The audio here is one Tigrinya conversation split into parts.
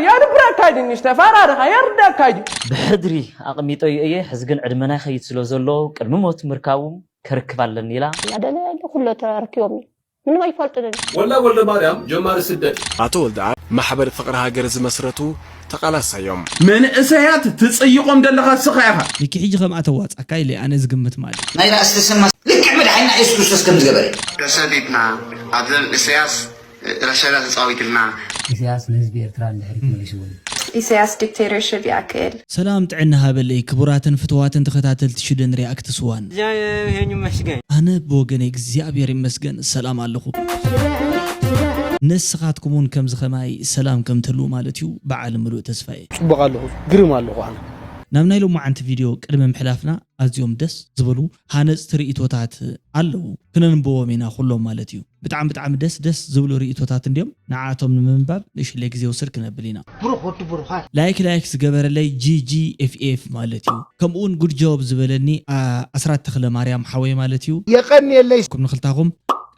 የድብረካ እዩ ድንሽ ተፈራርኻ የርደካ እዩ። ብሕድሪ ኣቕሚጠዮ እየ። ሕዚ ግን ዕድመና ይኸይድ ስለ ዘሎ ቅድሚ ሞት ምርካቡ ከርክብ ኣለኒ ኢላ። እናደለየ ኣሎ ኩሎ ተረርክዮም እዩ ምንም ኣይፈልጥን። ወላ ወልደማርያም ጀማሪ ስደት። ኣቶ ወልደኣብ ማሕበር ፍቕሪ ሃገር ዝመስረቱ ተቓላሳይ እዮም። መንእሰያት ትጽይቖም ደለኻ እስኻ ኢኻ። ሚኪ ሕጂ ከምኣ ተዋጻካ ኢለ ኣነ ዝግምት ማለት። ናይና ኣስተሰማ ልክዕ መድሓኒና የሱስ ክርስቶስ ከም ዝገበረ። ተሰዲድና ኣብዘን እሰያስ ረሸዳ ተጻዊትልና። ኢሰያስ ንህዝቢ ኤርትራ ንድሕሪት መሊስዎ እዩ። ኢሰያስ dictatorship ይኣክል። ሰላም ጥዕና ሃበለይ ክቡራትን ፍትዋትን ተኸታተልቲ ሽደን ሪያክትስ ዋን። እግዚኣብሔር ይመስገን። ኣነ ብወገነይ እግዚኣብሔር ይመስገን ሰላም ኣለኹ። ነስኻትኩም እውን ከምዚ ኸማይ ሰላም ከም ትህልዉ ማለት እዩ በዓል ምሉእ ተስፋ እየ። ጽቡቕ ኣለኹ ግርም ኣለኹ ኣነ። ናብ ናይ ሎማዓንቲ ቪድዮ ቅድሚ ምሕላፍና ኣዝዮም ደስ ዝበሉ ሃነፅቲ ርእይቶታት ኣለዉ ክነንብቦም ኢና ኩሎም ማለት እዩ። ብጣዕሚ ብጣዕሚ ደስ ደስ ዝብሉ ርእይቶታት እንድዮም ንዓቶም ንምንባብ ንእሽለ ግዜ ውስድ ክነብል ኢና። ብሩኽ ወዲ ብሩኻት። ላይክ ላይክ ዝገበረለይ ጂጂኤፍኤፍ ማለት እዩ። ከምኡ እውን ጉድ ጆብ ዝበለኒ ኣስራት ተኽለ ማርያም ሓወይ ማለት እዩ። የቐንየለይ። ኩም ንኽልታኹም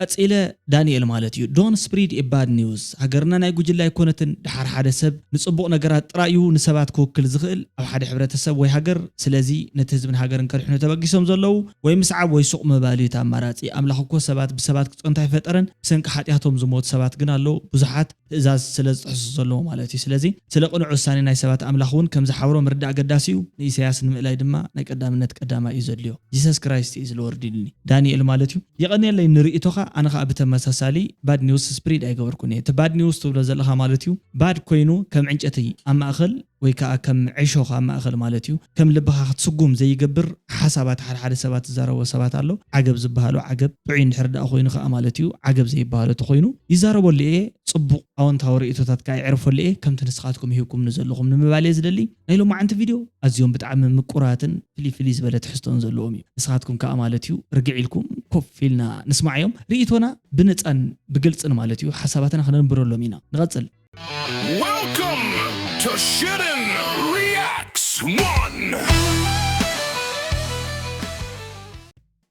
ቀጺለ ዳንኤል ማለት እዩ don't spread a bad news ሃገርና ናይ ጉጅለ ኣይኮነትን ደሓር ሓደ ሰብ ንጽቡቕ ነገራት ጥራይ እዩ ንሰባት ክውክል ዝኽእል ኣብ ሓደ ሕብረተሰብ ወይ ሃገር ስለዚ ነቲ ህዝብን ሃገርን ከድሕኑ ተበጊሶም ዘለዉ ወይ ምስዓብ ወይ ሱቕ ምባል እዩ እቲ ኣማራጺ ኣምላኽ እኮ ሰባት ብሰባት ክጸንቱ ኣይፈጠረን ብሰንኪ ሓጢኣቶም ዝሞቱ ሰባት ግን ኣለዉ ብዙሓት ትእዛዝ ስለ ዝጥሕሱ ዘለዉ ማለት እዩ ስለዚ ስለ ቅኑዕ ውሳኔ ናይ ሰባት ኣምላኽ እውን ከም ዝሓብሮ ምርዳእ ኣገዳሲ እዩ ንኢሳያስ ንምእላይ ድማ ናይ ቀዳምነት ቀዳማይ እዩ ዘድልዮ Jesus Christ is Lord ኢልኒ ዳንኤል ማለት እዩ የቐንየለይ ንርእይቶኻ ኣነ ኸኣ ብተመሳሳሊ bad news spread ኣይገበርኩን እየ እቲ bad news ትብሎ ዘለኻ ማለት እዩ bad ኮይኑ ከም ዕንጨቲ ኣብ ማእኸል ወይ ከኣ ከም ዕሾኽ ኣብ ማእኸል ማለት እዩ ከም ልብኻ ክትስጉም ዘይገብር ሓሳባት ሓደ ሓደ ሰባት ዝዛረቦ ሰባት ኣሎ ዓገብ ዝበሃሎ ዓገብ ጥዑይ እንድሕር ደኣ ኮይኑ ኸኣ ማለት እዩ ዓገብ ዘይበሃሎ ተኾይኑ ይዛረበሉ እየ ጽቡቕ ኣወንታዊ ርእይቶታት ከኣ የዕርፈሉ እየ ከምቲ ንስኻትኩም ሂብኩምኒ ዘለኹም ንምባል እየ ዝደሊ ናይ ሎማዓንቲ ቪድዮ ኣዝዮም ብጣዕሚ ምቁራትን ፍልይ ፍልይ ዝበለ ትሕዝቶን ዘለዎም እዩ ንስኻትኩም ከኣ ማለት እዩ ርግዕ ኢልኩም ኮፍ ኢልና ንስማዓዮም ርእይቶና ብነጻን ብግልጽን ማለት እዩ ሓሳባትና ክነንብረሎም ኢና ንቐጽል Welcome to Shitten Reacts One!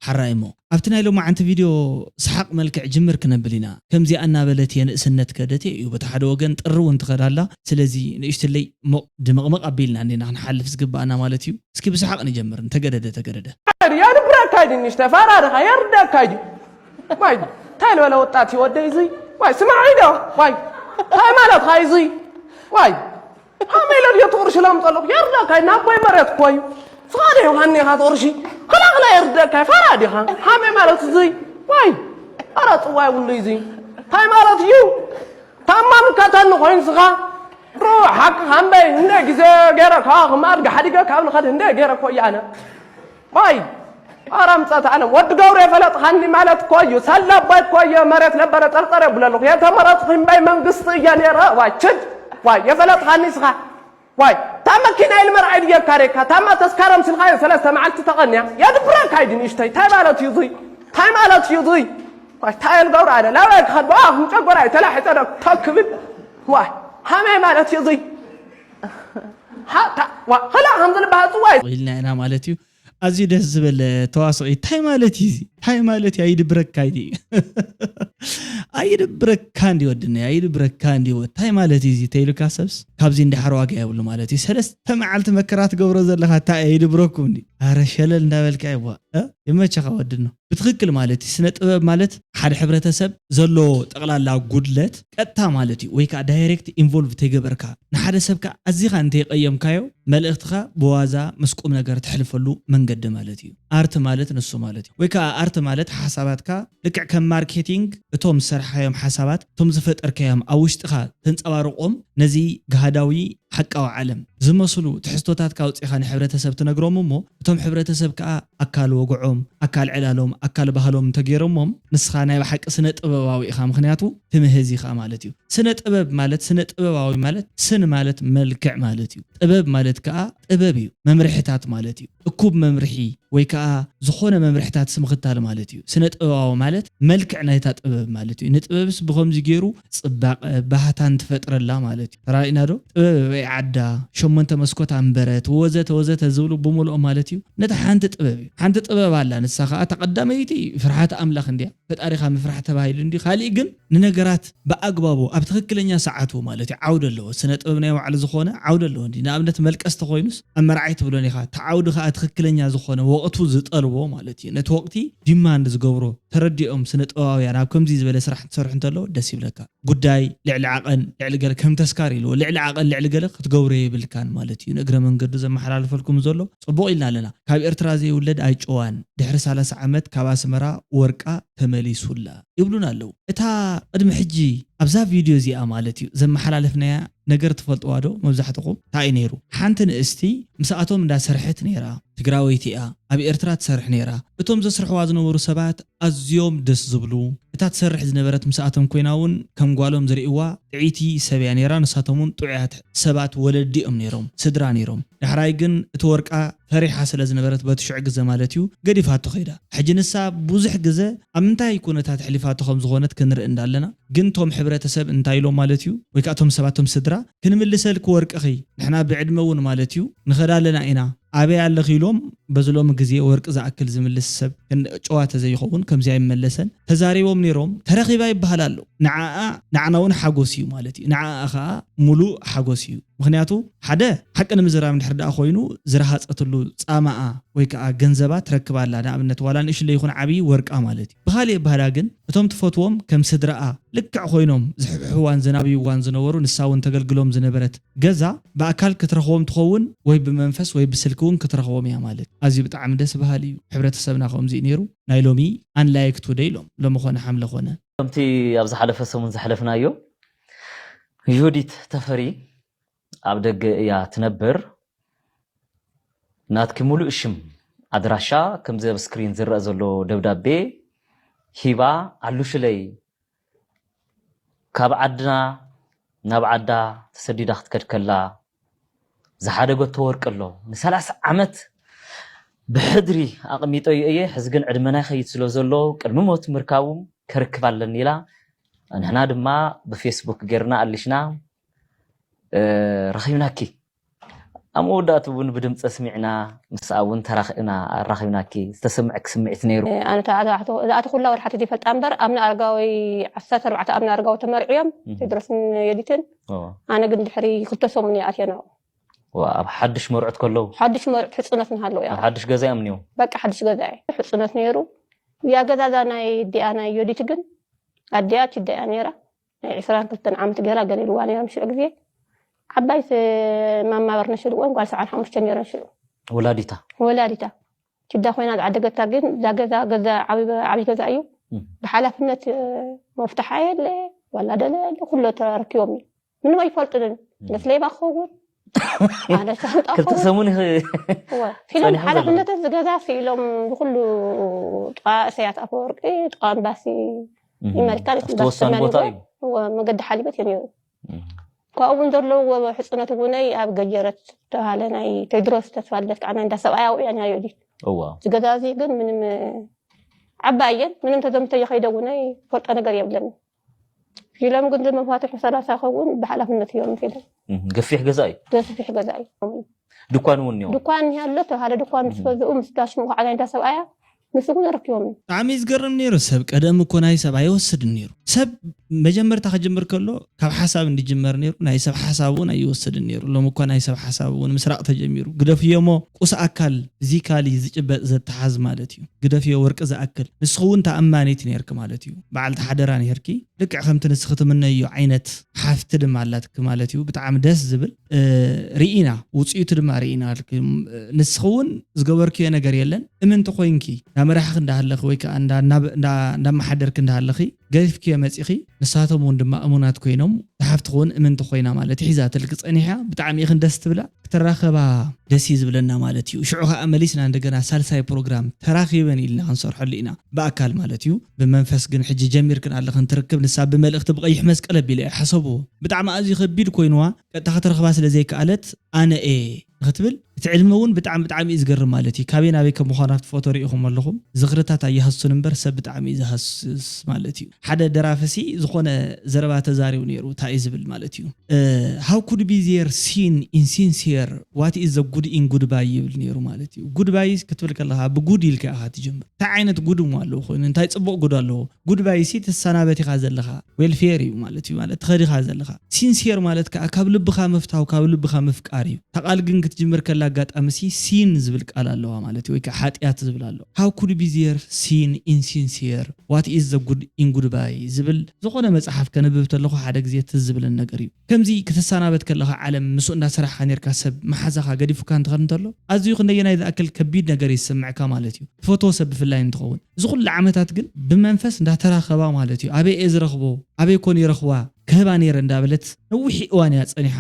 ሓራይ እሞ ኣብቲ ናይ ሎማዓንቲ ቪድዮ ሰሓቕ መልክዕ ጅምር ክነብል ኢና ከምዚኣ እናበለት የንእስነት ከደቴ እዩ በቲ ሓደ ወገን ጥሪ እውን ትኸድ ኣላ ስለዚ ንእሽትለይ ሞቕ ድምቕምቕ ኣቢልና እንዲና ክንሓልፍ ዝግባኣና ማለት እዩ እስኪ ብሰሓቕ ንጀምር እንተገደደ ተገደደ የድብረካ እዩ ድንሽ ተፈራርኻ የርደካ እዩ ማይ እንታይ ልበለ ወጣት እዩ ወደይ እዙይ ዋይ ስማዕ ኢዶ ዋይ እንታይ ማለትካ እዩ እዙይ ዋይ ሃመይ ለድዮ ትቕርሽ ለምፀለኹ የርደካ እዩ ናቦይ መሬት እኮ እዩ ስኻደ ዮሃኒ ኢኻ ትቕርሺ ክላኽላ የርደካ እዩ ፋራ ዲኻ ሃመይ ማለት እዙይ ዋይ ኣረ ፅዋ ይብሉ እዙይ እንታይ ማለት እዩ ታማ ምካተኒ ኮይኑ ስኻ ሮ ሓቅኻ እምበይ እንደ ግዜ ገይረ ከዋኽማ ኣድጋ ሓዲገ ካብ ንኸድ እንደ ገይረ እኮ እየ ኣነ ማይ ኣራምፀት ኣለም ወዲ ገብሩ የፈለጥኻኒ ማለት እኮ እዩ ሰላባይ እኮ እየ መሬት ነበረ ጠርጠር የብለልኹ የተመረጥኹ እምበይ መንግስቲ እየ ነይረ ዋይ ችድ ዋይ የፈለጥኻኒ ስኻ ዋይ ታማ ኪናይ ልመርዓይ ድየ ካሬካ ታማ ተስካረም ስልኻዮ ሰለስተ መዓልቲ ተቐንያ የድብረካ እዩ ንእሽተይ ታይ ማለት እዩ ዙይ ታይ ማለት እዩ ዙይ ዋይ ታይ ልገብር ኣለ ላባይ ክኸድ ብኣ ምጨጎራ እዩ ተላሒጠ ዶ ተክብል ዋይ ሃመይ ማለት እዩ ዙይ ከላ ከም ዝልባሃ ፅዋይ ኢልና ኢና ማለት እዩ ኣዝዩ ደስ ዝበለ ተዋስኦ እዩ እንታይ ማለት እዩ እዚ እንታይ ማለት እዩ ኣይድብረካ እዩ ኣይድብረካ እንዲ ወድና ኣይድብረካ እንዲ እንታይ ማለት እዩ እዚ ተይሉካ ሰብስ ካብዚ እንድሓር ዋጋ የብሉ ማለት እዩ ሰለስተ መዓልቲ መከራ ትገብሮ ዘለካ እንታይ ኣይድብረኩም እንዲ ኣረ ሸለል እንዳበልካ ይዋ ይመቸኻ ወድኖ ብትኽክል ማለት እዩ ስነ ጥበብ ማለት ሓደ ሕብረተሰብ ዘለዎ ጠቕላላ ጉድለት ቀጥታ ማለት እዩ ወይ ከዓ ዳይሬክት ኢንቮልቭ ተይገበርካ ንሓደ ሰብ ከዓ ኣዚኻ እንተይቀየምካዮ መልእኽትኻ ብዋዛ ምስ ቁም ነገር ተሕልፈሉ መንገዲ ማለት እዩ ኣርት ማለት ንሱ ማለት እዩ ወይ ከዓ ኣርት ማለት ሓሳባትካ ልክዕ ከም ማርኬቲንግ እቶም ዝሰርሓዮም ሓሳባት እቶም ዝፈጠርካዮም ኣብ ውሽጥኻ ተንፀባርቆም ነዚ ግሃዳዊ ሓቃዊ ዓለም ዝመስሉ ትሕዝቶታትካ ኣውፂእኻ ንሕብረተሰብ ትነግሮም እሞ እቶም ሕብረተሰብ ከዓ ኣካል ወግዖም ኣካል ዕላሎም ኣካል ባህሎም እንተገይሮሞም ንስኻ ናይ ብሓቂ ስነ ጥበባዊ ኢኻ ምክንያቱ ትምህዝ ኢኻ ማለት እዩ ስነ ጥበብ ማለት ስነ ጥበባዊ ማለት ስን ማለት መልክዕ ማለት እዩ ጥበብ ማለት ከዓ ጥበብ እዩ መምርሕታት ማለት እዩ እኩብ መምርሒ ወይ ከዓ ዝኾነ መምርሕታት ስምኽታል ማለት እዩ ስነ ጥበባዊ ማለት መልክዕ ናይታ ጥበብ ማለት እዩ ንጥበብስ ብኸምዚ ገይሩ ፅባቐ ባህታን ትፈጥረላ ማለት እዩ ተራኢና ዶ ጥበብ በይ ዓዳ ሸሞንተ መስኮት ኣንበረት፣ ወዘተ ወዘተ ዝብሉ ብምልኦም ማለት እዩ። ነታ ሓንቲ ጥበብ እዩ። ሓንቲ ጥበብ ኣላ፣ ንሳ ኸኣ እታ ቀዳመይቲ ፍርሃት ኣምላኽ እንድያ። ፈጣሪኻ ምፍራሕ ተባሂሉ እንዲ። ካሊእ ግን ንነገራት ብኣግባቡ ኣብ ትኽክለኛ ሰዓቱ ማለት እዩ። ዓውዲ ኣለዎ። ስነ ጥበብ ናይ ባዕሉ ዝኾነ ዓውዲ ኣለዎ እንዲ። ንኣብነት መልቀስ ተኾይኑስ ኣብ መርዓይ ትብሎን ኢኻ። እቲ ዓውዲ ኸኣ ትኽክለኛ ዝኾነ ወቕቱ ዝጠልቦ ማለት እዩ። ነቲ ወቕቲ ዲማንድ ዝገብሮ ተረዲኦም ስነ ጥበባውያን ኣብ ከምዚ ዝበለ ስራሕ ትሰርሑ እንተለዎ ደስ ይብለካ። ጉዳይ ልዕሊ ዓቐን ልዕሊ ገለ ከም ተስካር ኢልዎ ልዕሊ ዓቐን ልዕሊ ገለ ክትገብሮ የብልካን ማለት እዩ። ንእግረ መንገዱ ዘመሓላልፈልኩም ዘሎ ጽቡቕ ኢልና ኣለና። ካብ ኤርትራ ዘይውለድ ኣይጨዋን፣ ድሕሪ ሰላሳ ዓመት ካብ ኣስመራ ወርቃ ተመሊሱላ ይብሉና ኣለዉ። እታ ቅድሚ ሕጂ ኣብዛ ቪድዮ እዚኣ ማለት እዩ ዘመሓላለፍናያ ነገር ትፈልጥዋ ዶ? መብዛሕትኹም እንታይ እዩ ነይሩ? ሓንቲ ንእስቲ ምስኣቶም እንዳሰርሐት ነይራ። ትግራወይቲ እያ፣ ኣብ ኤርትራ ትሰርሕ ነይራ። እቶም ዘስርሕዋ ዝነበሩ ሰባት ኣዝዮም ደስ ዝብሉ። እታ ትሰርሕ ዝነበረት ምስኣቶም ኮይና እውን ከም ጓሎም ዝርእይዋ ጥዕይቲ ሰብ እያ ነይራ። ንሳቶም እውን ጥዑያት ሰባት ወለዲ እዮም ነይሮም፣ ስድራ ነይሮም። ዳሕራይ ግን እቲ ወርቃ ፈሪሓ ስለ ዝነበረት በቲ ሽዑ ግዘ ማለት እዩ ገዲፋቶ ከይዳ። ሕጂ ንሳ ብዙሕ ግዘ ኣብ ምንታይ ኩነታት ኣሕሊፋቶ ከም ዝኾነት ክንርኢ እንዳለና ግን እቶም ሕብረተሰብ እንታይ ኢሎም ማለት እዩ ወይ ከዓ እቶም ሰባት እቶም ስድራ ክንምልሰልኪ ወርቅኺ ንሕና ብዕድመ እውን ማለት እዩ ንኸዳ ኣለና ኢና ኣበይ ኣለኺ ኢሎም በዚ ሎሚ ግዜ ወርቂ ዝኣክል ዝምልስ ሰብ ጨዋ ተዘይኸውን ከምዚ ኣይመለሰን ተዛሪቦም ነይሮም ተረኺባ ይበሃል ኣሎ ንዓኣ ንዓና እውን ሓጎስ እዩ ማለት እዩ ንዓኣ ከዓ ሙሉእ ሓጎስ እዩ ምኽንያቱ ሓደ ሓቂ ንምዝራብ እንድሕር ደኣ ኮይኑ ዝረሃፀትሉ ፃማኣ ወይ ከዓ ገንዘባ ትረክብ ኣላ ንኣብነት ዋላ ንእሽለ ይኹን ዓብዪ ወርቃ ማለት እዩ ብኻሊእ ባህላ ግን እቶም ትፈትዎም ከም ስድራኣ ልክዕ ኮይኖም ዝሕብሕዋን ዘናብይዋን ዝነበሩ ንሳ እውን ተገልግሎም ዝነበረት ገዛ ብኣካል ክትረኽቦም ትኸውን ወይ ብመንፈስ ወይ ብስልኪ እውን ክትረኽቦም እያ ማለት ኣዝዩ ብጣዕሚ ደስ በሃሊ እዩ ሕብረተሰብና ከምዚ እዩ ነይሩ ናይ ሎሚ ኣንላይክ ቱደ ኢሎም ሎሚ ኾነ ሓምለ ኾነ ከምቲ ኣብ ዝሓለፈ ሰሙን ዘሕለፍናዮ ዮዲት ተፈሪ ኣብ ደገ እያ ትነብር። ናትኪ ሙሉእ ሽም፣ ኣድራሻ፣ ከምዚ ኣብ ስክሪን ዝረኣ ዘሎ ደብዳቤ ሂባ ኣሉ ሽለይ ካብ ዓድና ናብ ዓዳ ተሰዲዳ ክትከድ ከላ ዝሓደገቶ ወርቂ ኣሎ። ንሰላሳ ዓመት ብሕድሪ ኣቕሚጠዮ እየ፣ ሕዚ ግን ዕድመና ይኸይድ ስለ ዘሎ ቅድሚ ሞት ምርካቡ ከርክብ ኣለኒ ኢላ። ንሕና ድማ ብፌስቡክ ጌርና ኣሊሽና ረኺብናኪ። ኣብ መወዳእቱ እውን ብድምፂ ኣስሚዕና ምስኣ እውን ተራኺብና ኣራኺብናኪ ዝተሰምዐኪ ስምዒት ነይሩ ኣነ ተባዕተ እዛኣቲ ኩላ ወርሓት ዘይፈልጣ እምበር ኣብነ ኣረጋዊ ዓሰርተ ኣርባዕተ ኣብነ ኣረጋዊ ተመርዕዮም ቴድሮስን የዲትን ኣነ ግን ድሕሪ ክልተ ሰሙን እየ ኣትየ ናብኡ ኣብ ሓድሽ መርዑት ከለዉ ሓድሽ መርዑት ሕፅነት ንሃለዉ ኣብ ሓድሽ ገዛ እዮም እኒኦም በቃ ሓድሽ ገዛ እዩ ሕፅነት ነይሩ እዚኣ ገዛ እዛ ናይ ዲኣ ናይ ዮዲት ግን ኣዲኣ ችዳ እያ ነይራ ናይ ዕስራን ክልተን ዓመት ገይራ ገሊልዋ ነይሮም ሽዑ ግዜ ዓባይ ማማ በርነሽ ኢልወን ጓል ሰዓን ሓሙሽተ ነይረን ሽዑ ወላዲታ ወላዲታ ችዳ ኮይና ዝዓደገታ ግን እዛ ገዛ ገዛ ዓብይ ገዛ እዩ ብሓላፍነት መፍትሓ የለ ዋላ ደለ የለ ኩሎ ተረኪቦም እዩ ምንም ኣይፈልጥንን ነስሌባ ክኸውን ኣነ ሻንጣ ክልተ ክኸውን ሰሙን ይኸ- እወ፣ ፊሎም ጸኒሖም ዘለዉ። ሓላፍነተን ዝገዛ ስኢሎም ዝኩሉ ጥቓ እሰያት ኣፈወርቂ ጥቓ እምባሲ እህ፣ ይመልካ ኣብቲ ወሳኒ ቦታ እዩ። እወ፣ መገዲ ሓሊበት እዩ ነይሩ እህ፣ ካብኡ እውን ዘለውዎ ሕፅነት እውነይ ኣብ ገጀረት ተባሃለ ናይ ቴድሮስ ተስፋልደት ከዓ ናይ እንዳ ሰብኣያ ውእያ ናይ ዮዲት እዋ ዝገዛ እዚ ግን ምንም ዓባይ እየን ምንም ተዘምተ የኸይደ እውነይ ፈልጦ ነገር የብለኒ ፊሎም ግን መፋትሑ ሰላሳ ከውን ብሓላፍነት እዮም ፊሎም እህ፣ ገፊሕ ገዛ እዩ። ገፊሕ ገዛ እዩ። ድኳን እውን እኒኦ። ድኳን ኣሎ ተባሃለ ድኳን ምስ ገዝኡ ምስ ጋሽ ምቑዓላይ እንዳ ሰብኣያ ንሱ እውን ኣረኪቦም እዩ። ብጣዕሚ እዩ ዝገርም ነይሩ። ሰብ ቀደም እኮ ናይ ሰብ ኣይወስድን ነይሩ። ሰብ መጀመርታ ክጅምር ከሎ ካብ ሓሳብ እንዲጅመር ነይሩ። ናይ ሰብ ሓሳብ እውን ኣይወስድን ነይሩ። ሎም እኳ ናይ ሰብ ሓሳብ እውን ምስራቕ ተጀሚሩ። ግደፍዮ እሞ ቁስ ኣካል ፊዚካሊ ዝጭበጥ ዘተሓዝ ማለት እዩ። ግደፍዮ ወርቂ ዝኣክል። ንስኺ እውን ተኣማኒት ነይርኪ ማለት እዩ። በዓልቲ ሓደራ ነይርኪ። ልክዕ ከምቲ ንስኺ ትምነዮ ዓይነት ሓፍቲ ድማ ኣላትኪ ማለት እዩ። ብጣዕሚ ደስ ዝብል ርኢና፣ ውፅኢቱ ድማ ርኢና። ንስኺ እውን ዝገበርክዮ ነገር የለን። እምንቲ ኮይንኪ፣ እንዳመራሕኺ እንዳሃለኺ ወይ ከዓ እንዳመሓደርኪ እንዳሃለኺ ገዲፍክዮ መፂኺ፣ ንሳቶም እውን ድማ እሙናት ኮይኖም፣ እታ ሓፍትኺ እውን እምንቲ ኮይና ማለት ሒዛትልኪ ፀኒሓ። ብጣዕሚ ኢኽን ደስ ትብላ። ክትራኸባ ደስ እዩ ዝብለና ማለት እዩ። ሽዑ ከዓ መሊስና እንደገና ሳልሳይ ፕሮግራም ተራኺበን ኢልና ክንሰርሐሉ ኢና ብኣካል ማለት እዩ። ብመንፈስ ግን ሕጂ ጀሚርክን ኣለኽን ትርክብ ንሳ ብመልእኽቲ ብቐይሕ መስቀል ኣቢለ እየ ሓሰብዎ። ብጣዕሚ ኣዝዩ ከቢድ ኮይንዋ ቀጥታ ክትረኽባ ስለ ዘይከኣለት ኣነ እየ ንክትብል እቲ ዕድመ እውን ብጣዕሚ ብጣዕሚ እዩ ዝገርም ማለት እዩ። ካበይ ናበይ ከም ምዃኑ ኣብቲ ፎቶ ርኢኹም ኣለኹም። ዝኽርታት ኣይሃስሱን እምበር ሰብ ብጣዕሚ እዩ ዝሃስስ ማለት እዩ። ሓደ ደራፊ ሲ ዝኾነ ዘረባ ተዛሪቡ ነይሩ። እንታይ እዩ ዝብል ማለት እዩ? How could be there seen insincere what is the good in goodbye ይብል ነይሩ ማለት እዩ። ጉድባይ ክትብል ከለኻ ብጉድ ኢልካ ኢኻ ትጅምር። እንታይ ዓይነት ጉድ እሞ ኣለዎ ኮይኑ እንታይ ፅቡቕ ጉድ ኣለዎ? ጉድባይ ሲ ትሰናበት ኢኻ ዘለኻ፣ ዌልፌር እዩ ማለት እዩ። ማለት ትኸድ ኢኻ ዘለኻ። ሲንሴር ማለት ከዓ ካብ ልብኻ ምፍታው ካብ ልብኻ ምፍቃር እዩ። እታ ቃል ግን ክትጅምር ከላ ኣጋጣሚ ሲ ሲን ዝብል ቃል ኣለዋ ማለት እዩ፣ ወይ ከዓ ሓጢኣት ዝብል ኣሎ። How could be there seen insincere what is the good in goodbye ዝብል ዝኾነ መፅሓፍ ከንብብ ተለኹ ሓደ ግዜ ትዝ ዝብልን ነገር እዩ። ከምዚ ክትሰናበት ከለኻ ዓለም ምስኡ እንዳሰራሕካ ነርካ ሰብ መሓዛኻ ገዲፉካ እንትኸድ እንተሎ ኣዝዩ ክንደየናይ ዝኣክል ከቢድ ነገር ይስምዕካ ማለት እዩ። ትፈትዎ ሰብ ብፍላይ እንትኸውን እዚ ኩሉ ዓመታት ግን ብመንፈስ እንዳተራኸባ ማለት እዩ። ኣበይ እየ ዝረኽቦ ኣበይ ኮን ይረኽዋ ክህባ ነይረ እንዳበለት ነዊሕ እዋን እያ ፀኒሓ።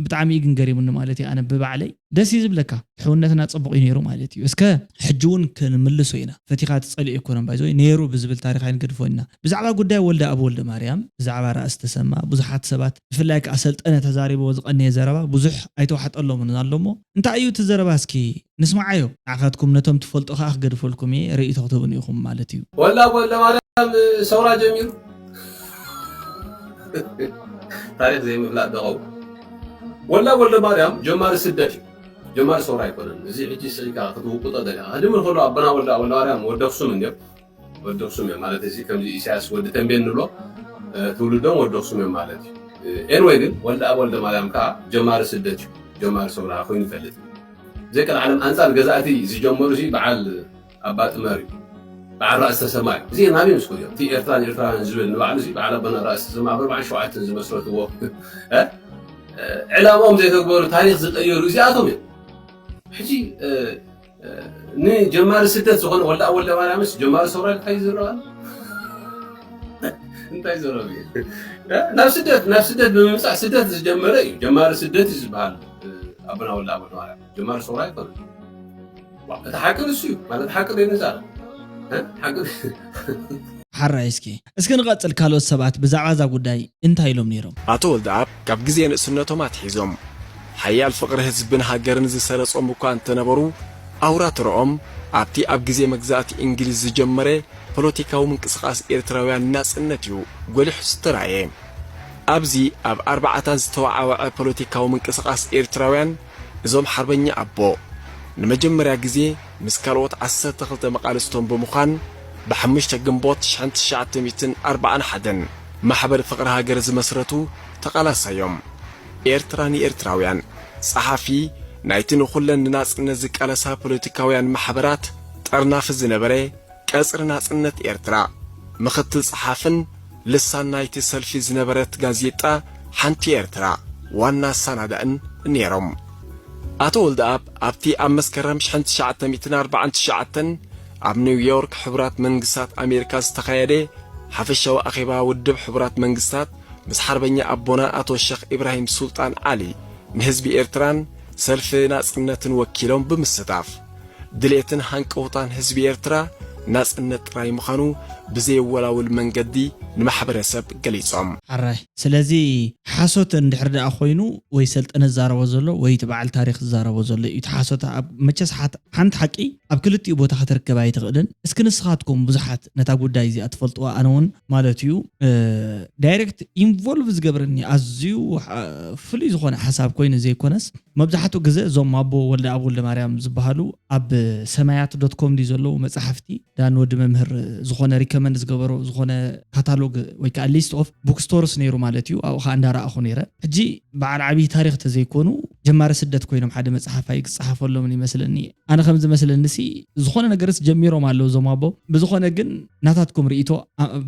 ብጣዕሚ እዩ ግን ገሪሙኒ ማለት እዩ። ኣነ ብባዕለይ ደስ እዩ ዝብለካ ሕውነትና ፅቡቕ እዩ ነይሩ ማለት እዩ። እስከ ሕጂ እውን ክንምልሶ ኢና። ፈቲኻ ትፀልኦ ኣይኮነን ባይዘ ነይሩ ብዝብል ታሪኽ ኣይንገድፎ ኢና። ብዛዕባ ጉዳይ ወልደ ኣብ ወልደ ማርያም ብዛዕባ ራእሲ ተሰማ ብዙሓት ሰባት ብፍላይ ከዓ ሰልጠነ ተዛሪቦ ዝቐነየ ዘረባ ብዙሕ ኣይተዋሕጠሎምን ኣሎ እሞ እንታይ እዩ እቲ ዘረባ እስኪ ንስማዓዮ። ንዓኻትኩም ነቶም ትፈልጡ ከዓ ክገድፈልኩም እየ ርእይቶ ክትህቡን ኢኹም ማለት እዩ። ወላ ወልደ ማርያም ሰውራ ጀሚሩ ታሪክ ዘይምፍላጥ ደቀው ወላ ወልደ ማርያም ጀማሪ ስደት እዩ። ጀማሪ ሰውራ ኣይኮነን። እዚ ሕጂ ስዒካ ክትውቁጦ ደሊካ ህድም ከሎ ኣቦና ወልደ ወልደ ማርያም ወዲ ኣክሱም እንዲዮም ወዲ ኣክሱም እዮም ማለት እዚ ከምዚ ኢሳያስ ወዲ ተንቤን ንብሎ ትውልዶም ወዲ ኣክሱም እዮም ማለት እዩ። ኤንወይ ግን ወልደ ኣብ ወልደ ማርያም ከዓ ጀማሪ ስደት እዩ። ጀማሪ ሰውራ ኮይኑ ይፈልጥ ዘይቀል ዓለም ኣንፃር ገዛእቲ ዝጀመሩ ሲ በዓል ኣባ ጥመር እዩ። በዓል ራእሲ ተሰማ እዩ። እዚ ናበይ ምስ ከዱ እዮም? እቲ ኤርትራን ኤርትራውያን ዝብል ንባዕሉ እዚ በዓል ኣቦና ራእሲ ተሰማ ኣብ ኣርባዓን ሸውዓተን ዝመስረትዎ ዕላማኦም ዘይተግበሩ ታሪክ ዝቀየሩ እዚኣቶም እዮም። ሕጂ ንጀማሪ ስደት ዝኾነ ወልደ ወልደ ማርያምስ ጀማሪ ሰውራ እንታይ ዝረባ እንታይ ዘረብ ናብ ስደት ናብ ስደት ብምምፃእ ስደት ዝጀመረ እዩ። ጀማሪ ስደት እዩ ዝበሃል ኣቦና ወልደ ወልደ ማርያም ጀማሪ ሰውራ ኣይኮነ። እቲ ሓቂ ንሱ እዩ ማለት ሓቂ ዘይንዛረብ ሓቂ ሓራይ እስኪ እስኪ ንቐፅል ካልኦት ሰባት ብዛዕባ እዛ ጉዳይ እንታይ ኢሎም ነይሮም? ኣቶ ወልደኣብ ካብ ግዜ ንእስነቶም ኣትሒዞም ሓያል ፍቕሪ ህዝብን ሃገርን ዝሰረጾም እኳ እንተነበሩ ኣውራ ተረኦም ኣብቲ ኣብ ግዜ መግዛእቲ እንግሊዝ ዝጀመረ ፖለቲካዊ ምንቅስቓስ ኤርትራውያን ናጽነት እዩ ጎሊሑ ዝተራእየ። ኣብዚ ኣብ ኣርባዓታት ዝተወዓወዐ ፖለቲካዊ ምንቅስቓስ ኤርትራውያን እዞም ሓርበኛ ኣቦ ንመጀመርያ ግዜ ምስ ካልኦት ዓሰርተ ክልተ መቓልስቶም ብምዃን ብ ሓሙሽተ ግንቦት ሽሕን ትሽዓተ ሚእትን ኣርባዓን ሓደን ማሕበር ፍቕሪ ሃገር ዝመስረቱ ተቓላሳይ እዮም። ኤርትራ ንኤርትራውያን፣ ጸሓፊ ናይቲ ንኹለን ንናጽነት ዝቃለሳ ፖለቲካውያን ማሕበራት ጠርናፊ ዝነበረ ቀጽሪ ናጽነት ኤርትራ፣ ምኽትል ጸሓፍን ልሳን ናይቲ ሰልፊ ዝነበረት ጋዜጣ ሓንቲ ኤርትራ ዋና ኣሰናዳእን ነይሮም። ኣቶ ወልደኣብ ኣብቲ ኣብ መስከረም ሽሕን ትሽዓተ ሚእትን ኣርባዓን ትሽዓተን ኣብ ኒው ዮርክ ሕቡራት መንግስታት ኣሜሪካ ዝተኻየደ ሓፈሻዊ ኣኼባ ውድብ ሕቡራት መንግስታት ምስ ሓርበኛ ኣቦና ኣቶ ሸኽ ኢብራሂም ሱልጣን ዓሊ ንህዝቢ ኤርትራን ሰልፊ ናጽነትን ወኪሎም ብምስታፍ ድሌትን ሃንቀውታን ህዝቢ ኤርትራ ናጽነት ጥራይ ምዃኑ ብዘየወላውል መንገዲ ንማሕበረሰብ ገሊጾም። ሕራይ ስለዚ ሓሶት እንድሕር ደኣ ኮይኑ ወይ ሰልጠነ ዝዛረቦ ዘሎ ወይ እቲ በዓል ታሪኽ ዝዛረቦ ዘሎ እዩ። እቲ ሓሶት ኣብ መቸስ ሓት- ሓንቲ ሓቂ ኣብ ክልቲኡ ቦታ ክትርከብ ኣይትኽእልን። እስኪ ንስኻትኩም ብዙሓት ነታ ጉዳይ እዚኣ ትፈልጥዋ ኣነ እውን ማለት እዩ ዳይሬክት ኢንቮልቭ ዝገብረኒ ኣዝዩ ፍሉይ ዝኾነ ሓሳብ ኮይኑ ዘይኮነስ መብዛሕትኡ ግዜ እዞም ኣቦ ወልደ ኣብ ወልደ ማርያም ዝበሃሉ ኣብ ሰማያት ዶት ኮም ድዩ ዘለዉ መፅሓፍቲ ዳን ወዲ መምህር ዝኾነ ሪከመንድ ዝገበሮ ዝኾነ ካታሎግ ወይ ከዓ ሊስት ኦፍ ቡክ ስቶርስ ነይሩ ማለት እዩ ኣብኡ ከዓ እንዳረኣኹ ነይረ ሕጂ በዓል ዓብዪ ታሪክ ተዘይኮኑ ጀማሪ ስደት ኮይኖም ሓደ መፅሓፍ ኣይክፀሓፈሎምን ይመስለኒ ኣነ ከም ዝመስለኒ ሲ ዝኾነ ነገርስ ጀሚሮም ኣለዉ እዞም ኣቦ ብዝኾነ ግን ናታትኩም ርእይቶ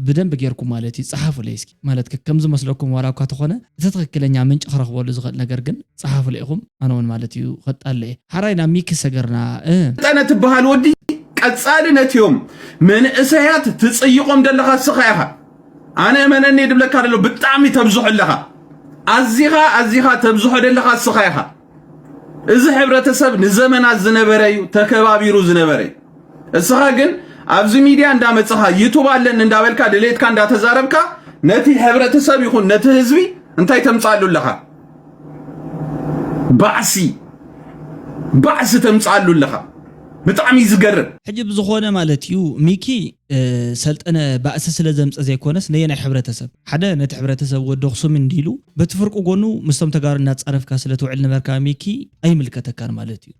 ብደንብ ጌርኩም ማለት እዩ ፀሓፉለይ እስኪ ማለት ከም ዝመስለኩም ዋላ እኳ ተኾነ እቲ ትኽክለኛ ምንጭ ክረኽበሉ ዝኽእል ነገር ግን ፀሓፉለ ኢኹም ኣነ እውን ማለት እዩ ኸጣለ እየ ሓራይ ናብ ሚኪ ሰገርና እ ጠነ ትበሃል ወዲ ቀፃሊ ነትዮም መንእሰያት ትፅይቖም ደለኻ ስኻ ኢኻ ኣነ እመነኒ ድብለካ ደሎ ብጣዕሚ ተብዝሖ ኣለኻ ኣዚኻ ኣዚኻ ተብዝሖ ደለኻ ስኻ ኢኻ እዚ ሕብረተሰብ ንዘመናት ዝነበረ እዩ ተከባቢሩ ዝነበረ እዩ እስኻ ግን ኣብዚ ሚድያ እንዳመፅኻ ዩቱብ ኣለኒ እንዳበልካ ድሌትካ እንዳተዛረብካ ነቲ ሕብረተሰብ ይኹን ነቲ ህዝቢ እንታይ ተምፃሉ ኣለኻ ባዕሲ ባእሲ ተምፅኣሉ ኣለኻ። ብጣዕሚ እዩ ዝገርም። ሕጂ ብዝኾነ ማለት እዩ ሚኪ ሰልጠነ ባእሲ ስለ ዘምፀ ዘይኮነስ ነየናይ ሕብረተሰብ ሓደ ነቲ ሕብረተሰብ ወዲ ኣኽሱም እንዲሉ በቲ ፍርቂ ጎኑ ምስቶም ተጋሩ እናፃረፍካ ስለ ትውዕል ነበርካ ሚኪ ኣይምልከተካን ማለት እዩ።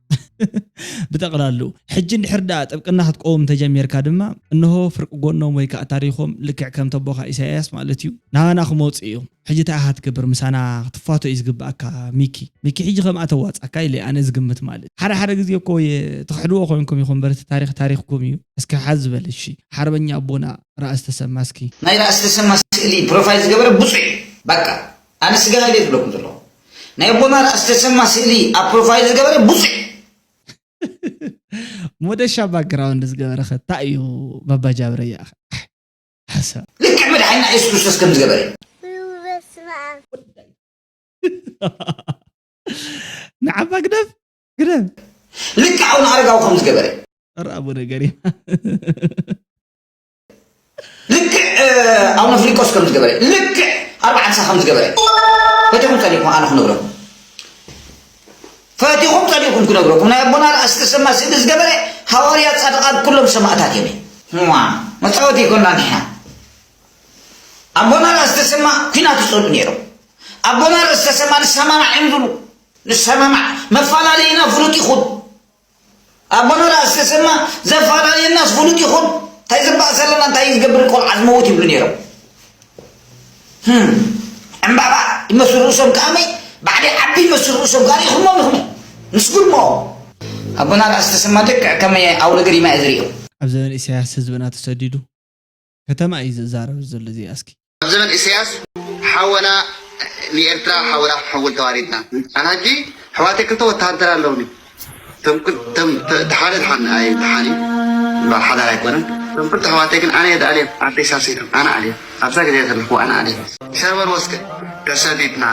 ብጠቕላሉ ሕጂ እንድሕር ደኣ ጥብቅና ክትቀውም ተጀሚርካ ድማ እንሆ ፍርቂ ጎኖም ወይ ከዓ ታሪኾም ልክዕ ከም ተቦኻ ኢሳያስ ማለት እዩ ናባና ክመፁ እዮም። ሕጂ እንታይ ኢኻ ትገብር ምሳና ክትፋቶ እዩ ዝግብኣካ ሚኪ። ሚኪ ሕጂ ከምኣ ተዋፅኣካ ኢለ ኣነ ዝግምት ማለት ሓደ ሓደ ግዜ እኮ ትኽሕድዎ ኮይንኩም ኢኹም በርቲ ታሪኽ ታሪኽኩም እዩ። እስኪ ሓዝ ዝበል እሺ ሓርበኛ ኣቦና ራእሲ ተሰማ እስኪ። ናይ ራእሲ ተሰማ ስእሊ ፕሮፋይል ዝገበረ ብፁዕ እዩ። በቃ ኣነ ስጋ ሃይለ ዝብለኩም ዘለኹ ናይ ኣቦና ራእሲ ተሰማ ስእሊ ኣብ ፕሮፋይል ዝገበረ ብፁዕ እዩ። ሞደሻ ባክግራውንድ ዝገበረ ከ እንታይ እዩ ባባ ጃብረ ይኣኸ ሓሳብ ልክዕ መድሓኒና የሱስ ክርስቶስ ከም ዝገበረ እዩ። ንዓባ ግደፍ ግደፍ ልክዕ ኣቡነ ኣረጋዊ ከም ዝገበረ እዩ። ራቡ ነገር እዩ። ልክዕ ኣቡነ ፍሊቆስ ከም ዝገበረ ልክዕ ኣርባዓ ሓንሳ ከም ዝገበረ ፈቲኹም ጸሊእኩም ኣነ ክነግረኩም ፈቲኹም ጸሊእኩም ክነግረኩም ናይ ኣቦና ርኣስ ተሰማ ስእሊ ዝገበረ ሃዋርያ ጻድቃን ኩሎም ሰማእታት እዮም ዋ መጻወቲ ይኮና ንሕና ኣቦና ርኣስ ተሰማ ኩናት ይጸሉ ነይሮም ኣቦና ርኣስ ተሰማ ንሰማማዕ እዮም ዝብሉ ንሰማማዕ መፈላለይና ፍሉጥ ይኹን ኣቦና ራእሲ ተሰማ ዘፈላለየናስ ፍሉጥ ይኹን እንታይ ዝባእ ዘለና እንታይ ዝገብር ቆልዓ ዝመውት ይብሉ ነይሮም ዕምባባ ይመስሉ ርእሶም ከኣመይ ባዕዲ ዓቢ ይመስሉ ርእሶም ጋር ይኹሞም ይኹም ምስጉድሞ ኣቦና ራእሲ ተሰማ ልክዕ ከመይ ኣውነ ገሪማ እየ ዝሪኦ ኣብ ዘመን ኢሳያስ ህዝብና ተሰዲዱ ከተማ እዩ ዝዛረብ ዘሎ እዚኣ እስኪ ኣብ ዘመን ኢሳያስ ሓወና ንኤርትራ ሓወና ክሕውል ተዋሪድና ኣና ሕጂ ኣሕዋተይ ክልተ ወተሃደር ኣለውኒ እቶም ክል- እቶም ተ- ተሓደ ድሓን ኣይ ድሓን እዩ እምበር ሓዳር ኣይኮነን እቶም ክልተ ኣሕዋተይ ግን ኣነ የድኣልዮም ኣደይ ሳሰይቶም ኣነ ኣልዮም ኣብዛ ግዜ ዘለኹ ኣነ ኣልዮም ሸርበን ወስከ ተሰዲድና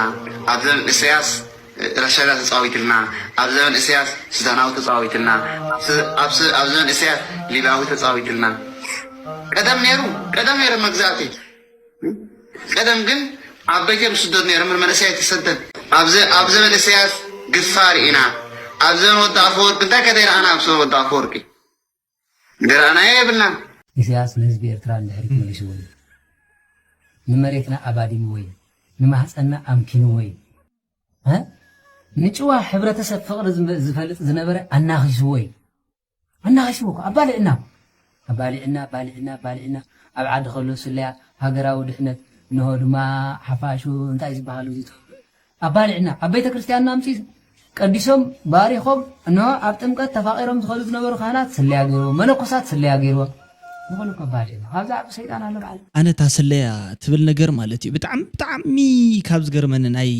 ኣብ ዘመን ኢሳያስ ራሻዳ ተጻዊትልና ኣብ ዘመን እስያስ ሱዳናዊ ተጻዊትልና ኣብ ዘመን እስያስ ሊብያዊ ተጻዊትልና ቀደም ነይሩ ቀደም ነይሩ መግዛእቲ ቀደም ግን ዓበይቲ እዮም ስደት ነይሮም መንእሰያት ይሰደድ ኣብ ዘመን እስያስ ግፋ ርኢና ኣብ ዘመን ወዲ ኣፈወርቂ እንታይ ከደይረኣና ኣብ ዘመን ወዲ ኣፈወርቂ ዝረኣናዮ የብልናን። ኢሳያስ ንህዝቢ ኤርትራ ንድሕሪት መሊስዎ እዩ። ንመሬትና ኣባዲምዎ እዩ። ንማህጸንና ኣምኪንዎ እዩ። እ? ንጭዋ ሕብረተሰብ ፍቕሪ ዝመ- ዝፈልጥ ዝነበረ ኣናኺስዎ እዩ። ኣናኺስዎ እኮ። ኣባሊዕና። ኣባሊዕና፣ ኣባሊዕና፣ ኣባሊዕና። ኣብ ዓዲ ከሎ ስለያ፣ ሃገራዊ ድሕነት፣ እንሆ ድማ ሓፋሹ እንታይ ዝበሃሉ እዚቶ ኣባሊዕና ኣብ ቤተ ክርስቲያንና ኣምፂ ቀዲሶም ባሪኾም እንሆ ኣብ ጥምቀት ተፋቒሮም ዝኸዱ ዝነበሩ ካህናት ስለያ ገይርዎም መነኮሳት ስለያ ገይርዎም ንኹሉ ከባድ እዩ ካብዚ ዓቢ ሰይጣን ኣሎ በዓል ኣነ እታ ስለያ ትብል ነገር ማለት እዩ ብጣዕሚ ብጣዕሚ ካብ ዝገርመኒ ናይ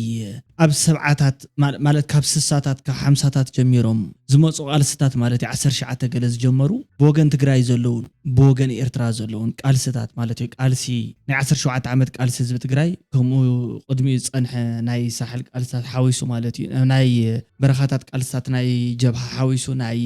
ኣብ ሰብዓታት ማለ- ማለት ካብ ስሳታት ካብ ሓምሳታት ጀሚሮም ዝመፁ ቃልስታት ማለት እዩ ዓሰርተ ትሽዓተ ገለ ዝጀመሩ ብወገን ትግራይ ዘለውን ብወገን ኤርትራ ዘለውን ቃልስታት ማለት እዩ ቃልሲ ናይ ዓሰርተ ሸውዓተ ዓመት ቃልሲ ህዝቢ ትግራይ ከምኡ ቅድሚኡ ዝፀንሐ ናይ ሳሕል ቃልስታት ሓዊሱ ማለት እዩ ናይ በረኻታት ቃልስታት ናይ ጀብሃ ሓዊሱ ናይ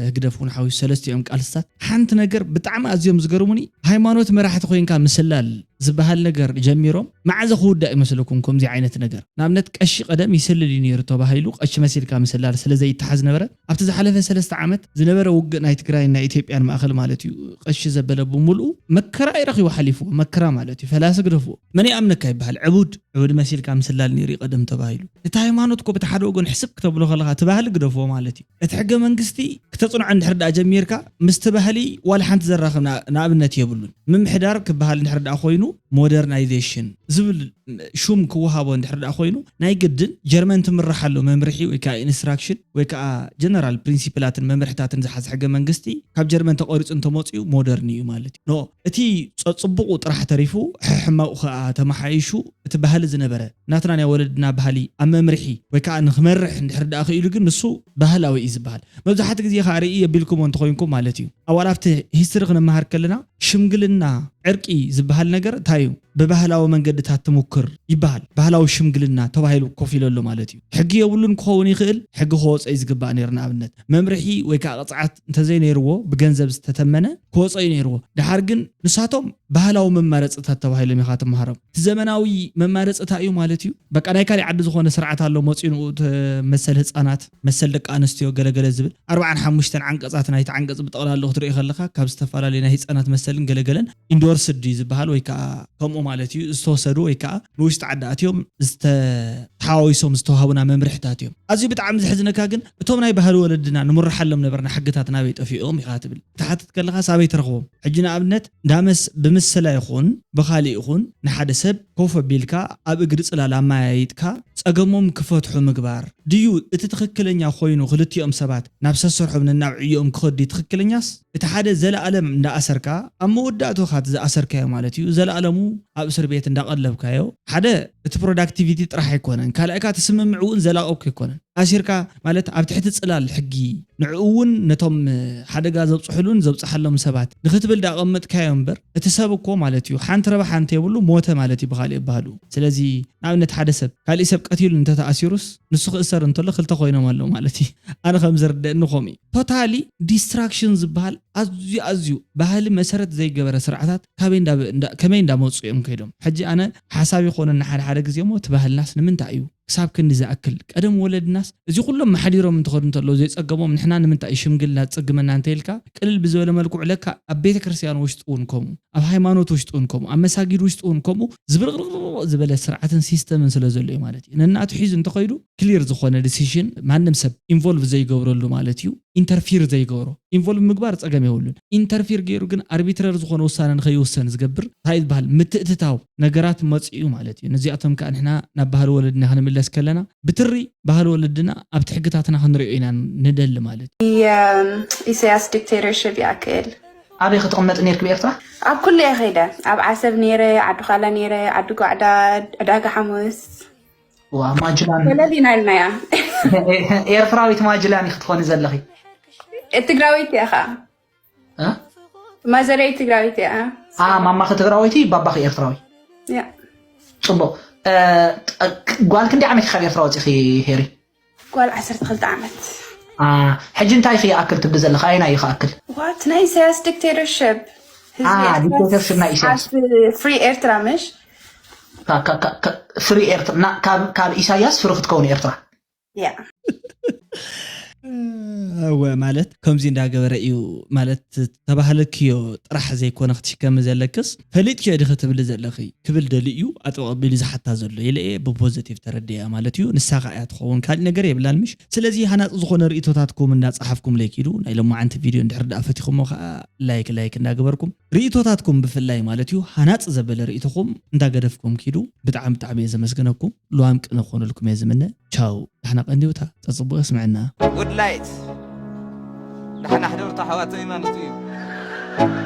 ህግደፍ እውን ሓዊሱ ሰለስቲኦም ቃልስታት ሓንቲ ነገር ብጣዕሚ ኣዝዮም ዝገርሙኒ ሃይማኖት መራሕቲ ኮይንካ ምስላል ዝበሃል ነገር ጀሚሮም መዓዘ ክውዳእ ይመስለኩም ከምዚ ዓይነት ነገር ንኣብነት ቀሺ ቀደም ይስልል እዩ ነይሩ ተባሂሉ ቀሺ መሲልካ ምስላል ስለዘይተሓዝ ነበረ ኣብቲ ዝሓለፈ ሰለስተ ዓመት ዝነበረ ውግእ ናይ ትግራይን ናይ ኢትዮጵያን ማእኸል ማለት እዩ ቀሺ ዘበለ ብምልኡ መከራ ይረኺቡ ሓሊፍዎ መከራ ማለት እዩ ፈላሲ ግደፍዎ መን ይኣምነካ ይበሃል ዕቡድ ዕቡድ መሲልካ ምስላል ነይሩ ቀደም ተባሂሉ እቲ ሃይማኖት እኮ በቲ ሓደ ወገን ሕስብ ክተብሎ ከለኻ እቲ ባህሊ ግደፍዎ ማለት እዩ እቲ ሕገ መንግስቲ ክተፅንዖ እንድሕር ደኣ ጀሚርካ ምስቲ ባህሊ ዋላ ሓንቲ ዘራኽብ ንኣብነት የብሉን ምምሕዳር ክበሃል እንድሕር ደኣ ኮይኑ ሞደርናይዜሽን ዝብል ሹም ክወሃቦ እንድሕር ደኣ ኮይኑ ናይ ግድን ጀርመን ትምራሕ ኣሎ መምርሒ ወይ ከዓ ኢንስትራክሽን ወይ ከዓ ጀነራል ፕሪንሲፕላትን መምርሕታትን ዝሓዘ ሕገ መንግስቲ ካብ ጀርመን ተቆሪፁ እንተመፅኡ ሞደርን እዩ ማለት እዩ ኖ እቲ ፀፅቡቁ ጥራሕ ተሪፉ ሕሕማቁ ከዓ ተመሓይሹ እቲ ባህሊ ዝነበረ ናትና ናይ ወለድና ባህሊ ኣብ መምርሒ ወይ ከዓ ንክመርሕ እንድሕር ደኣ ክኢሉ ግን ንሱ ባህላዊ እዩ ዝበሃል መብዛሕቲ ግዜ ከዓ ርኢ የቢልኩሞ እንተኮይንኩም ማለት እዩ ኣዋላ ኣብቲ ሂስትሪ ክንመሃር ከለና ሽምግልና ዕርቂ ዝበሃል ነገር እንታይ እዩ ብባህላዊ መንገድታት ትሙክር ይበሃል ባህላዊ ሽምግልና ተባሂሉ ኮፍ ኢሉ ኣሎ ማለት እዩ ሕጊ የብሉን ክኸውን ይኽእል ሕጊ ክወፀ እዩ ዝግባእ ነይሩ ንኣብነት መምርሒ ወይ ከዓ ቅፅዓት እንተዘይነይርዎ ብገንዘብ ዝተተመነ ክወፀ እዩ ነይርዎ ድሓር ግን ንሳቶም ባህላዊ መማረፅታት ተባሂሎም ኢኻ ትመሃሮም እቲ ዘመናዊ መማረፂ እንታይ እዩ ማለት እዩ? በቃ ናይ ካሊእ ዓዲ ዝኾነ ስርዓት ኣሎ መፂኡ ንኡ መሰል ህፃናት፣ መሰል ደቂ ኣንስትዮ ገለገለ ዝብል ኣርባዓን ሓሙሽተን ዓንቀፃት ናይቲ ዓንቀፅ ብጠቕላሉ ክትሪኦ ከለካ ካብ ዝተፈላለዩ ናይ ህፃናት መሰልን ገለገለን ኢንዶርስድ እዩ ዝበሃል ወይ ከዓ ከምኡ ማለት እዩ ዝተወሰዱ ወይ ከዓ ንውሽጢ ዓዲ ኣትዮም ዝተሓዋዊሶም ዝተዋሃቡና መምርሕታት እዮም። ኣዝዩ ብጣዕሚ ዘሕዝነካ ግን እቶም ናይ ባህሊ ወለድና ንምርሓሎም ነበርና ሕግታት ናበይ ጠፊኦም ኢኻ ትብል ክትሓትት ከለካ ሳበይ ትረኽቦም? ሕጂ ንኣብነት እንዳመስ ብምስላ ይኹን ብኻሊእ ይኹን ንሓደ ሰብ ኮፍ ኣቢልካ ኣብ እግሪ ጽላል ኣመያይጥካ ጸገሞም ክፈትሑ ምግባር ድዩ እቲ ትኽክለኛ ኮይኑ ክልቲኦም ሰባት ናብ ሰሰርሖም ነናብ ዕዮኦም ክኸዱ ትኽክለኛስ እቲ ሓደ ዘለኣለም እንዳኣሰርካ ኣብ መወዳእቱ ኻት ዝኣሰርካዮ ማለት እዩ ዘለኣለሙ ኣብ እስር ቤት እንዳቐለብካዮ ሓደ እቲ ፕሮዳክቲቪቲ ጥራሕ ኣይኮነን ካልኣይካ ትስምምዕ እውን ዘላቐብኩ ኣይኮነን ኣሲርካ ማለት ኣብ ትሕቲ ጽላል ሕጊ ንዕኡ እውን ነቶም ሓደጋ ዘብፅሕሉን ዘብፅሓሎም ሰባት ንክትብል ዳቐመጥካዮ እምበር እቲ ሰብ እኮ ማለት እዩ ሓንቲ ረብሓ እንተየብሉ ሞተ ማለት እዩ ብካሊእ ኣባህሉ ስለዚ ንኣብነት ሓደ ሰብ ካሊእ ሰብ ቀቲሉ እንተተኣሲሩስ ንሱ ክእሰር እንተሎ ክልተ ኮይኖም ኣለዉ ማለት እዩ ኣነ ከም ዝርደእኒ ከምኡ እዩ ቶታሊ ዲስትራክሽን ዝበሃል ኣዝዩ ኣዝዩ ባህሊ መሰረት ዘይገበረ ስርዓታት ካበይ እንዳ- እንዳ- ከመይ እንዳመፁ እዮም ከይዶም ሕጂ ኣነ ሓሳብ ይኮነ ንሓደ ሓደ ግዜ ሞ እቲ ባህልናስ ንምንታይ እዩ ክሳብ ክንዲ ዝኣክል ቀደም ወለድናስ እዚ ኩሎም መሓዲሮም እንትኸዱ እንተለዉ ዘይጸገሞም ንሕና ንምንታይ እዩ ሽምግልና ዝጽግመና እንተይልካ ቅልል ብዝበለ መልክዑ ለካ ኣብ ቤተ ክርስቲያን ውሽጢ እውን ከምኡ ኣብ ሃይማኖት ውሽጢ እውን ከምኡ ኣብ መሳጊድ ውሽጢ እውን ከምኡ ዝብርቕርቕ ዝበለ ስርዓትን ሲስተምን ስለ ዘሎ እዩ ማለት እዩ ነናቱ ሒዙ እንተኸይዱ ክሊር ዝኾነ ዲሲሽን ማንም ሰብ ኢንቮልቭ ዘይገብረሉ ማለት እዩ ኢንተርፊር ዘይገብሮ ኢንቮልቭ ምግባር ጸገም የብሉን ኢንተርፊር ገይሩ ግን ኣርቢትረር ዝኾነ ውሳነ ንኸይውሰን ዝገብር እንታይ ዝበሃል ምትእትታው ነገራት መጽኡ ማለት እዩ ነዚኣቶም ከዓ ንሕና ናብ ባህሊ ወለድና ክንምለስ ከለና ብትሪ ባህሊ ወለድና ኣብቲ ሕግታትና ክንሪኦ ኢና ንደሊ ማለት እዩ የኢሳያስ ዲክቴተርሽፕ ይኣክል ኣበይ ክትቕመጥ ነርክ ብኤርትራ ኣብ ኩሉ እየ ከይደ ኣብ ዓሰብ ነይረ ዓዲ ኻላ ነይረ ዓዲ ጓዕዳድ ዕዳጋ ሓሙስ ዋ ማጅላን ወለድ ኢና ኢልናያ ኤርትራዊት ማጅላን ክትኾኒ ዘለኺ ትግራዊት እያ ኸዓ እ? ማዘረይ ትግራዊት እያ ኣ ማማኺ ትግራወይቲ ባባኺ ኤርትራዊ ያ ፅቡቅ እ፣ ጥ- ጓል ክንደይ ዓመት ካብ ኤርትራ ወፂኺ ሄሪ ጓል ዓሰርተ ክልተ ዓመት ኣ፣ ሕጂ እንታይ ኺ ይኣክል ትብሊ ዘለኻ ኣየናይ እዩ ክኣክል ዋት ናይ ኢሳያስ ዲክቴተርሽፕ ኣ፣ ዲክቴተርሽፕ ናይ ኢሳያስ። ፍሪ ኤርትራ ምሽ ፍሪ ኤርትራ ካብ ኢሳያስ ፍሪ ክትከውን ኤርትራ ያ እወ ማለት ከምዚ እንዳገበረ እዩ ማለት ተባህለክዮ ጥራሕ ዘይኮነ ክትሽከሚ ዘለክስ ፈሊጥክዮ ዲኺ ትብሊ ዘለኺ ክብል ደሊ እዩ ኣጥበቕ ኣቢሉ ዝሓታ ዘሎ ኢለ እየ ብፖዘቲቭ ተረዲያ ማለት እዩ ንሳ ከዓ እያ ትኸውን ካሊእ ነገር የብላን ምሽ ስለዚ ሃናፂ ዝኾነ ርእቶታትኩም እንዳፀሓፍኩም ለይኪዱ ናይ ሎማዓንቲ ቪድዮ እንድሕር ደኣ ፈቲኹሞ ከዓ ላይክ ላይክ እንዳገበርኩም ርእቶታትኩም ብፍላይ ማለት እዩ ሃናፂ ዘበለ ርእቶኹም እንዳገደፍኩም ኪዱ ብጣዕሚ ብጣዕሚ እየ ዘመስግነኩም ልዋም ቅነ ክኾነልኩም እየ ዝምነ ቻው ዳሕና ቀንዲውታ ጸጽቡቕ የስምዐና ጉድላይት ዳሕና ሕደርታ ኣሕዋተይ ማለት እዩ